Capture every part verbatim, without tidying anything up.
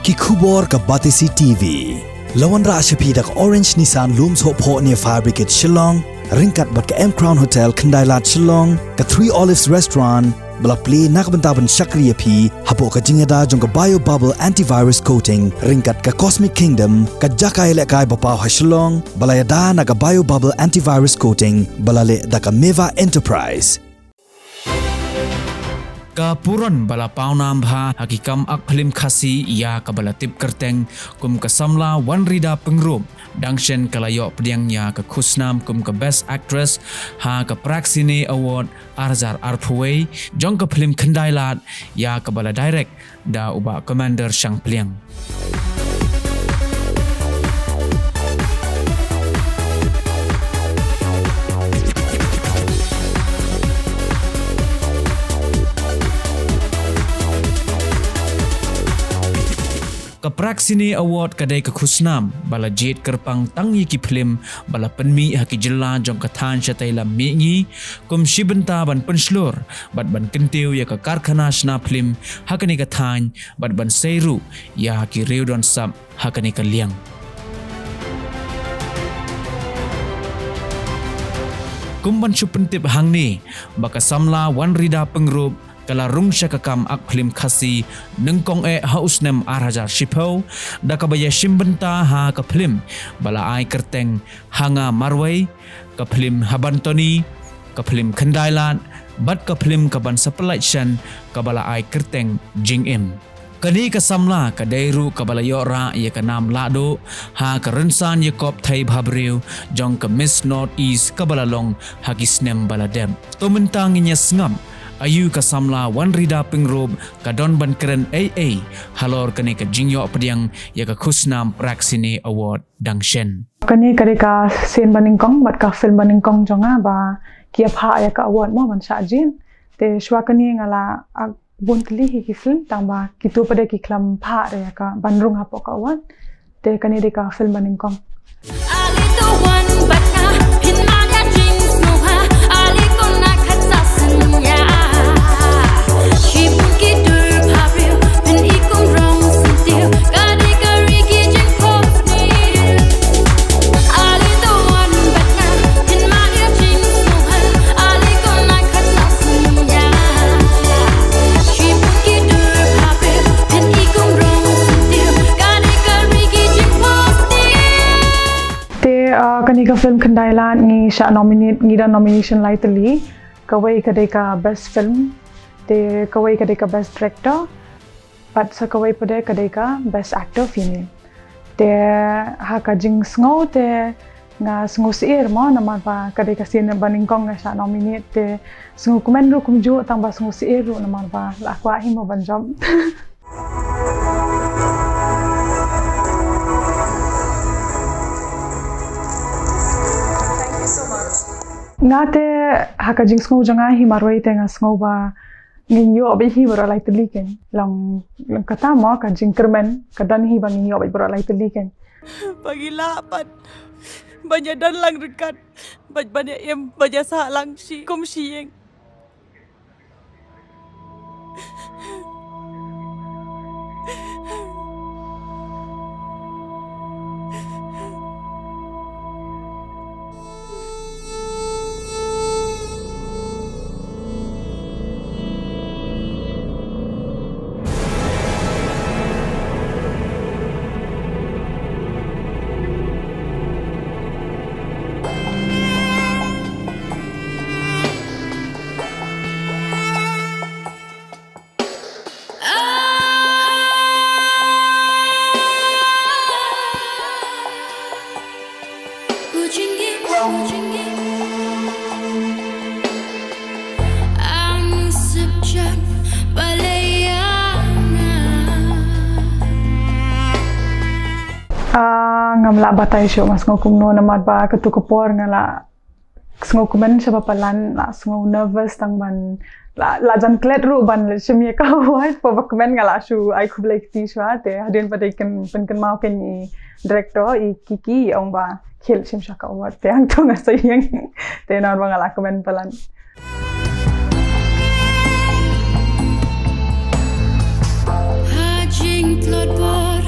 Ki khubor ka Batesi T V. La wanrah sha phi da ka Orange Nissan Lum Sohphoh near Fire Brigade Shillong, ryngkat bad ka M Crown Hotel Khyndai Lad Shillong, ka Three Olives Restaurant, ba la plie na ka bynta ban shakri ïa phi hapoh ka jingïada jong ka Bio Bubble Antivirus Coating, ryngkat ka Cosmic Kingdom, ka jaka ïalehkai ba paw ha Shillong, ba la ïada na ka Bio Bubble Antivirus Coating, ba la leh da ka Meva Enterprise. Ka puron ba la pawnam bha ha ki kam ak phlim Khasi ïa kaba la tip kyrteng kum ka samla Wanrida Pyngrope, dang shen ka la ïoh pdiang ïa ka khusnam kum ka Best Actress ha ka Praxine Award ar hajar arphew wei jong ka phlim Khyndai Lad ïa kaba la direct da u Bah Commander Shangpliang. Ka Praxine Award ka dei ka khusnam ba la jied kyrpang tang ïa ki phlim ba la pynmih ha ki jylla jong ka thaiñ shatei lam mihngi, kum shi bynta ban pynshlur bad ban kyntiew ïa ka karkhana shna phlim ha kane ka thaiñ bad ban sei ruh ïa ki riew don sap ha kane ka liang. Kum ban shu pyntip hangne ba ka samla Wanrida Pyngrope ka la rung sha ka kam ak phlim Khasi nyngkong eh ha u snem ar hajar shiphew, da kaba ïashim bynta ha ka phlim ba la ai kyrteng Ha Nga Marwei, ka phlim Haban Tony, ka phlim Khyndai Lad, bad ka phlim kaban sa pyllait shen kaba la ai kyrteng Jingim. Kane ka samla ka dei ruh kaba la ïoh rah ïa ka nam lahduh ha ka rynsan ïakop thei bhabriew jong ka Miss North East kaba la long ha ki snem ba la dep. To mynta ngin ïa sngap aïu ka samla Wanrida Pyngrope ka don ban kren ei ei halor kane ka jingïoh pdiang ïa ka khusnam Praxine Award dang shen. Kane ka dei ka sien ba nyngkong bad ka film ba nyngkong jong nga ba ki ïa phah ïa ka award mo ban shah jied. Te shuwa kane nga la ak bun tylli hi ki film tang ba kito pat de ki khlem phah ïa ka ban rung hapoh ka award. Te kane dei ka film ba nyngkong. Te, ah, kane ka film Khyndai Lad ngi shah nominate, ngi don nomination lai tylli. Kawei ka dei ka best film, te kawei ka dei ka best director, bad sa kawei pat de ka dei ka best actor female. Te ha ka jingsngew te nga sngew syier mo namar ba ka dei ka sien ba nyngkong nga shah nominate, te sngewkmen ruh kumjuh tang ba sngew syier ruh namar ba la kwah hi mo ban jop. Nga te ha ka jingsngew jong nga hi marwei te nga sngew ba ngin ïoh beit hi baroh lai tylli kein. Long, long kata mo ka jingkyrmen ka don hi ba ngin ïoh beit baroh lai tylli kein. Ba ngi lah pat ban ïa don lang ryngkat bad ban ïa im bad ïa sah lang shi kum shi ïing. Ah, ngam lah batai shuh nga sngew kumno namar ba katu ka por nga la sngewkmen shaba palat, la sngew nervous tang ban la, la jan klet ruh ban shim ïa ka award. Paba kmen nga la shu ai khublei kti shuwa te hadien pat de kyn pynkynmaw kein i director i Kiki i ong ba khie shim shuwa ka award te hangto nga sa ïeng te namar ba nga la kmen palat. Ha jingtlot bor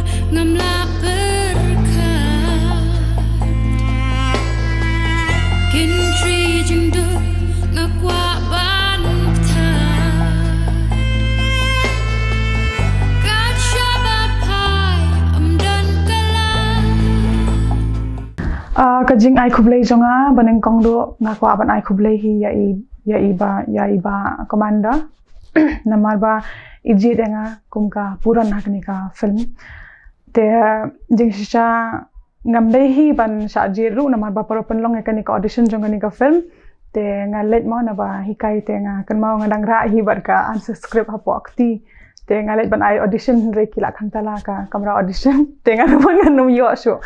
Ka jingai khublei jong nga ba nyngkong ruh nga kwah ban ai khublei hi ïa i, ïa i ba, ïa i ba Commander. Namar ba i jied ïa nga kum ka puran ha kane ka film. Te jingshisha ngam dei hi ban shah jied ruh namar ba para pynlong ïa kane ka audition jong kane ka film. Te nga leit mo naba hikai te nga kynmaw nga dang rah hi bad ka answer script hapoh kti. Te nga leit ban ai audition hynrei ki la khang tala ka kamra audition. Te nga ruh ngan ym ïoh shuh.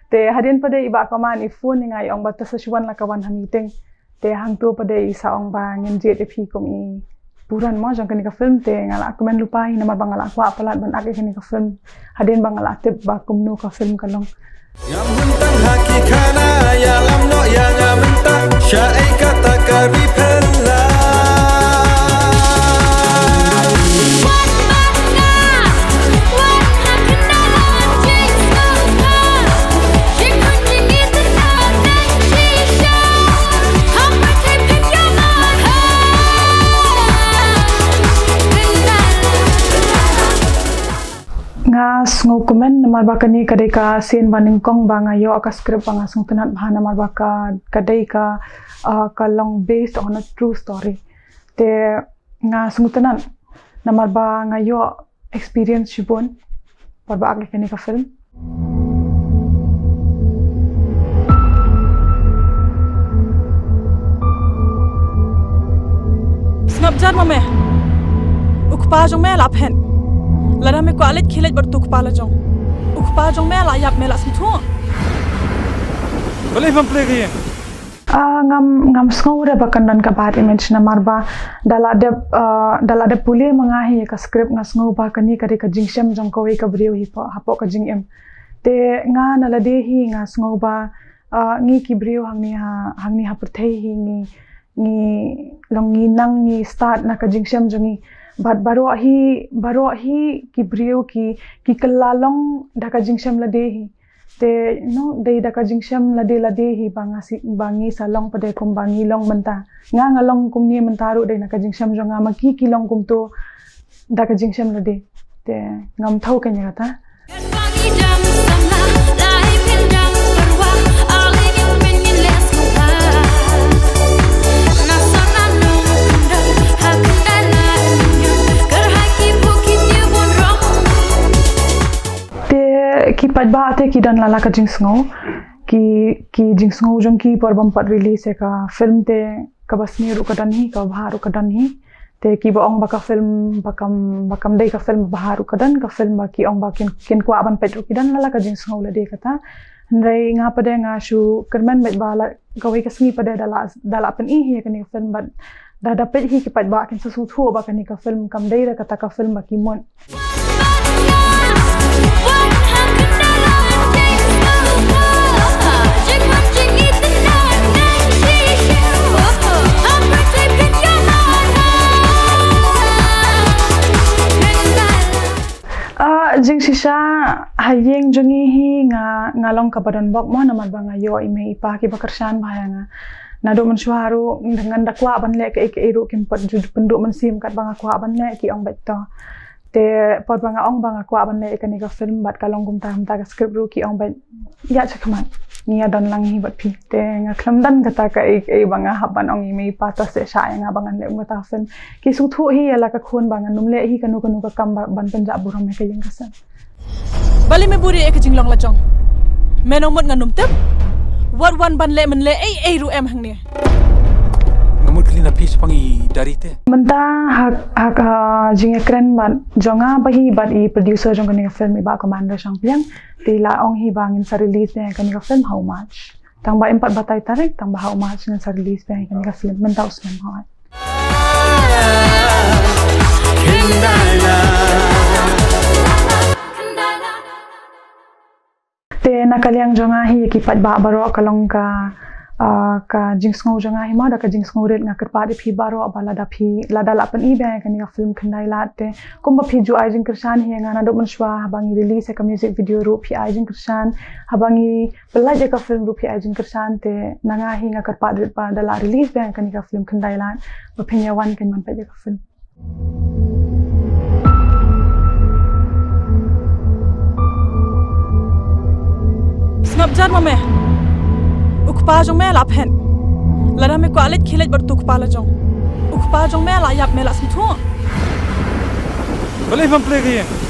Te hadien pat de i ba Command i phone ïa nga i ong ba to sa shu wan la ka wan ha meeting. Te hangto pat de i sa ong ba ngin jied ïa phi kum i puran mo jong kane ka film te nga la kmen lypa hi namar ba nga la kwah palat ban act ïa kane ka film. Hadien ba nga la tip ba kumno ka film ka long. Ngam hun tang ha ki khana ïalam noh ïa nga mynta sha ei kata ka ri pher la. Nga sngewkmen namar ba kane ka dei ka sien ba nyngkong ba nga ïoh ka script ba nga sngewtynnat bha namar ba ka, ka dei ka, ah, ka long based on a true story. Te nga sngewtynnat namar ba nga ïoh experience shibun. Por ba act ïa kane ka film. Sngap jar ma me. U kpa jong me la phet. Lada me kwah leit khie leit bad u kpa la jong. U kpa jong me la ïap me la sngewthuh. Balei pham plie ka ïing? Ah, ngam, ngam sngew re ba kan don ka bad image namar ba da la dep, ah, da la dep pule ma nga hi ka script nga sngew ba kane ka dei ka jingshem jong kawei ka briew hi hapoh, hapoh ka jingim. Te nga na lade hi nga sngew ba, ah, ngi ki briew hangne ha, hangne ha pyrthei hi ngi, ngi long ngi nang ngi stad na ka jingshem jong ngi. Bad baroh hi, baroh hi ki briew ki, ki kylla long da ka jingshem lade hi. Te, no, dei da ka jingshem lade lade hi ba nga si, ba ngi sa long pat de kum ba ngi long mynta. Nga nga long kumne mynta ruh dei na ka jingshem jong nga ma ki ki long kumto da ka jingshem lade. Te ngam thaw kane kata. Te ki paidbah te ki don la la ka jingsngew, ki, ki jingsngew jong ki por bym pat release ïa ka film te kaba sniew ruh ka don hi, kaba bha ruh ka don hi. Te kiba ong ba ka film ba kam, ba kam dei ka film ba bha ruh ka don, ka film ba ki ong ba kin, kin kwah ban peit ruh ki don la la ka jingsngew lade kata. Hynrei nga pat de nga shu kyrmen beit ba la kawei ka sngi pat de da la, da la pyni hi ïa kane ka film bad da, da peit hi ki paidbah kin sa sngewthuh ba kane ka film kam dei da kata ka film ba ki mut. Ah, jingshisha ha ïing jong ngi hi nga, nga long kaba don bok mo namar ba nga ïoh i mei i pa kiba kyrshan bha ïa nga. Naduh mynshuwa ruh ngan da kwah ban leh kaei kaei ruh kim pat ju pynduh mynsiem katba nga kwah ban leh, ki ong beit to. Te por ba nga ong ba nga kwah ban leh kane ka film bad ka long kumta kumta ka script ruh ki ong beit ïa cha khmat ngi ïa don lang hi bad phi. Te nga khlem don kata kaei kaei ba nga hap ban ong i mei i pa to seh shah ïa nga ba ngan leh kum kata ka film. Ki sngewthuh hi ïa la ka khun ba ngan ym leh hi kano kano ka kam ba, ban pynjah burom ïa ka ïing ka sem. Balei me buri ïa ka jinglong la jong? Me nong mut ngan ym tip. Wat wan ban leh men leh ei ei ruh em hangne. Nga mut kylli na phi shaphang i dari te. Mynta ha, ha ka jingïakren bad jong nga bha hi bad i producer jong kane ka film i bah Commander Shangpliang. Te i la ong hi ba ngin sa release ïa kane ka film ha u March. Tang ba im pat batai tarik, tang ba ha u March ngin sa release ïa kane ka film mynta u snem ha u March. Te na ka liang jong nga hi ki paidbah baroh ka long ka, ah, ka jingsngew jong nga hi ma da ka jingsngew rit nga kyrpad ïa phi baroh ba lada phi, lada la pyni biang ïa kane ka film Khyndai Lad te kumba phi ju ai jingkyrshan hi ïa nga naduh mynshuwa haba ngi release ïa ka music video ruh phi ai jingkyrshan, haba ngi pyllait ïa ka film ruh phi ai jingkyrshan te na nga hi nga kyrpad rit ba da la release biang ïa kane ka film Khyndai Lad ba phin ïa wan kan man peit ïa ka film. Sngap jar ma me. U kpa jong me la phet. Lada me kwah leit khie leit bad utu u kpa la jong. U kpa jong me la ïap, me la sngewthuh. Balei pham plie ka ïing?